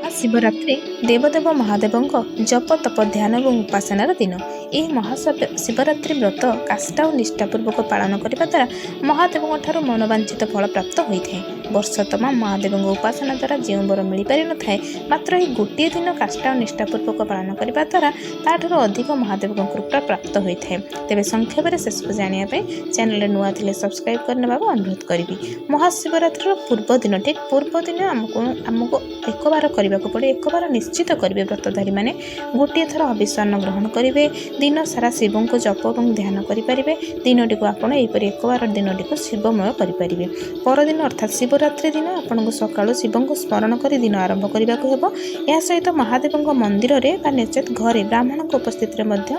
ମହାଶିବରାତ୍ରି ଦେବଦେବ ମହାଦେବଙ୍କ ଜପ, ତପ, ଧ୍ୟାନ ଏବଂ ଉପାସନାର ଦିନ। ଏହି ମହାଶିବରାତ୍ରି ବ୍ରତ କାଷ୍ଠା ଓ ନିଷ୍ଠାପୂର୍ବକ ପାଳନ କରିବା ଦ୍ୱାରା ମହାଦେବଙ୍କ ଠାରୁ ମନୋବାଞ୍ଛିତ ଫଳ ପ୍ରାପ୍ତ ହୋଇଥାଏ। ବର୍ଷ ତମାମ ମହାଦେବଙ୍କ ଉପାସନା ଦ୍ୱାରା ଯେଉଁ ବର ମିଳିପାରିନଥାଏ, ମାତ୍ର ଏହି ଗୋଟିଏ ଦିନ କାଷ୍ଠା ଓ ନିଷ୍ଠାପୂର୍ବକ ପାଳନ କରିବା ଦ୍ୱାରା ତାଠାରୁ ଅଧିକ ମହାଦେବଙ୍କ କୃପା ପ୍ରାପ୍ତ ହୋଇଥାଏ। ତେବେ ସଂକ୍ଷେପରେ ସେସବୁ ଜାଣିବା ପାଇଁ ଚ୍ୟାନେଲରେ ନୂଆ ଥିଲେ ସବସ୍କ୍ରାଇବ୍ କରିନେବାକୁ ଅନୁରୋଧ କରିବି। ମହାଶିବରାତ୍ରିର ପୂର୍ବ ଦିନ, ଠିକ୍ ପୂର୍ବ ଦିନ ଆମକୁ ଏକବାର କରିବାକୁ ପଡ଼ିବ। ଏକବାର ନିଶ୍ଚିତ କରିବେ ବ୍ରତଧାରୀମାନେ। ଗୋଟିଏ ଥର ହବିଷାନ୍ନ ଗ୍ରହଣ କରିବେ। ଦିନ ସାରା ଶିବଙ୍କୁ ଜପ ଏବଂ ଧ୍ୟାନ କରିପାରିବେ। ଦିନଟିକୁ ଆପଣ ଏହିପରି ଏକବାର ଦିନଟିକୁ ଶିବମୟ କରିପାରିବେ। ପରଦିନ ଅର୍ଥାତ୍ ଶିବରାତ୍ରି ଦିନ ଆପଣଙ୍କୁ ସକାଳୁ ଶିବଙ୍କୁ ସ୍ମରଣ କରି ଦିନ ଆରମ୍ଭ କରିବାକୁ ହେବ। ଏହା ସହିତ ମହାଦେବଙ୍କ ମନ୍ଦିରରେ ବା ନଚେତ୍ ଘରେ ବ୍ରାହ୍ମଣଙ୍କ ଉପସ୍ଥିତିରେ ମଧ୍ୟ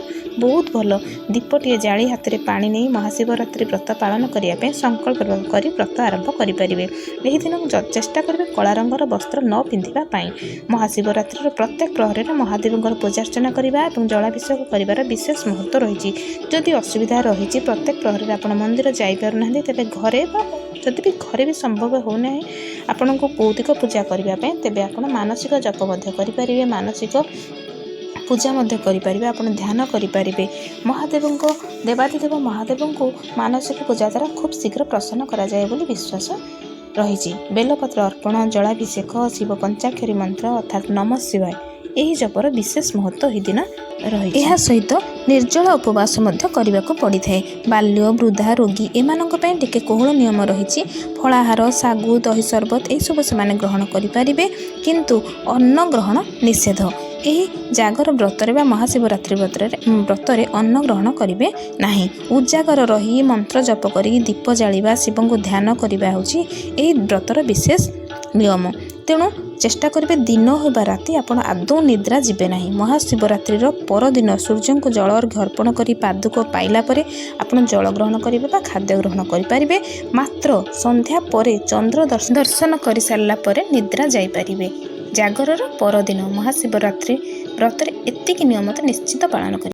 ବହୁତ ଭଲ, ଦୀପଟିଏ ଜାଳି ହାତରେ ପାଣି ନେଇ ମହାଶିବରାତ୍ରି ବ୍ରତ ପାଳନ କରିବା ପାଇଁ ସଂକଳ୍ପ କରି ବ୍ରତ ଆରମ୍ଭ କରିପାରିବେ। ଏହି ଦିନ ଚେଷ୍ଟା କରିବେ କଳା ରଙ୍ଗର ବସ୍ତ୍ର ନ ପିନ୍ଧିବା ପାଇଁ। ମହାଶିବରାତ୍ରିର ପ୍ରତ୍ୟେକ ପ୍ରହରରେ ମହାଦେବଙ୍କର ପୂଜାର୍ଚ୍ଚନା କରିବା ଏବଂ ଜଳାଭିଷେକ କରିବାର ବିଶେଷ ମହତ୍ତ୍ୱ ରହିଛି। ଯଦି ଅସୁବିଧା ରହିଛି, ପ୍ରତ୍ୟେକ ପ୍ରହରରେ ଆପଣ ମନ୍ଦିର ଯାଇପାରୁନାହାନ୍ତି, ତେବେ ଘରେ ବା ଯଦି ବି ଘରେ ବି ସମ୍ଭବ ହେଉନାହିଁ ଆପଣଙ୍କୁ ଭୌତିକ ପୂଜା କରିବା ପାଇଁ, ତେବେ ଆପଣ ମାନସିକ ଜପ ମଧ୍ୟ କରିପାରିବେ, ମାନସିକ ପୂଜା ମଧ୍ୟ କରିପାରିବେ, ଆପଣ ଧ୍ୟାନ କରିପାରିବେ। ମହାଦେବଙ୍କ, ଦେବାଧିଦେବ ମହାଦେବଙ୍କୁ ମାନସିକ ପୂଜା ଦ୍ୱାରା ଖୁବ୍ ଶୀଘ୍ର ପ୍ରସନ୍ନ କରାଯାଏ ବୋଲି ବିଶ୍ୱାସ ରହିଛି। ବେଲପତ୍ର ଅର୍ପଣ, ଜଳାଭିଷେକ, ଶିବ ପଞ୍ଚାକ୍ଷରୀ ମନ୍ତ୍ର ଅର୍ଥାତ୍ ନମ ଶିବାୟ, ଏହି ଜପର ବିଶେଷ ମହତ୍ତ୍ୱ ଏହି ଦିନ ରହିଛି। ଏହା ସହିତ ନିର୍ଜଳ ଉପବାସ ମଧ୍ୟ କରିବାକୁ ପଡ଼ିଥାଏ। ବାଲ୍ୟ, ବୃଦ୍ଧା, ରୋଗୀ ଏମାନଙ୍କ ପାଇଁ ଟିକେ କୋହଳ ନିୟମ ରହିଛି। ଫଳାହାର, ଶାଗୁ, ଦହି ସରବତ ଏସବୁ ସେମାନେ ଗ୍ରହଣ କରିପାରିବେ, କିନ୍ତୁ ଅନ୍ନ ଗ୍ରହଣ ନିଷେଧ। ଏହି ଜାଗର ବ୍ରତରେ ବା ମହାଶିବରାତ୍ରି ବ୍ରତରେ ଅନ୍ନ ଗ୍ରହଣ କରିବେ ନାହିଁ। ଉଜାଗର ରହି ମନ୍ତ୍ର ଜପ କରି ଦୀପ ଜାଳିବା, ଶିବଙ୍କୁ ଧ୍ୟାନ କରିବା ହେଉଛି ଏହି ବ୍ରତର ବିଶେଷ ନିୟମ। ତେଣୁ ଚେଷ୍ଟା କରିବେ ଦିନ ହେଉ ବା ରାତି, ଆପଣ ଆଦୌ ନିଦ୍ରା ଯିବେ ନାହିଁ। ମହାଶିବରାତ୍ରିର ପରଦିନ ସୂର୍ଯ୍ୟଙ୍କୁ ଜଳ ଅର୍ଘ୍ୟ ଅର୍ପଣ କରି ପାଦୁକ ପାଇଲା ପରେ ଆପଣ ଜଳ ଗ୍ରହଣ କରିବେ ବା ଖାଦ୍ୟ ଗ୍ରହଣ କରିପାରିବେ। ମାତ୍ର ସନ୍ଧ୍ୟା ପରେ ଚନ୍ଦ୍ର ଦର୍ଶନ କରିସାରିଲା ପରେ ନିଦ୍ରା ଯାଇପାରିବେ। ଜାଗରର ପରଦିନ ମହାଶିବରାତ୍ରି ବ୍ରତରେ ଏତିକି ନିୟମ ତ ନିଶ୍ଚିତ ପାଳନ କରିବେ।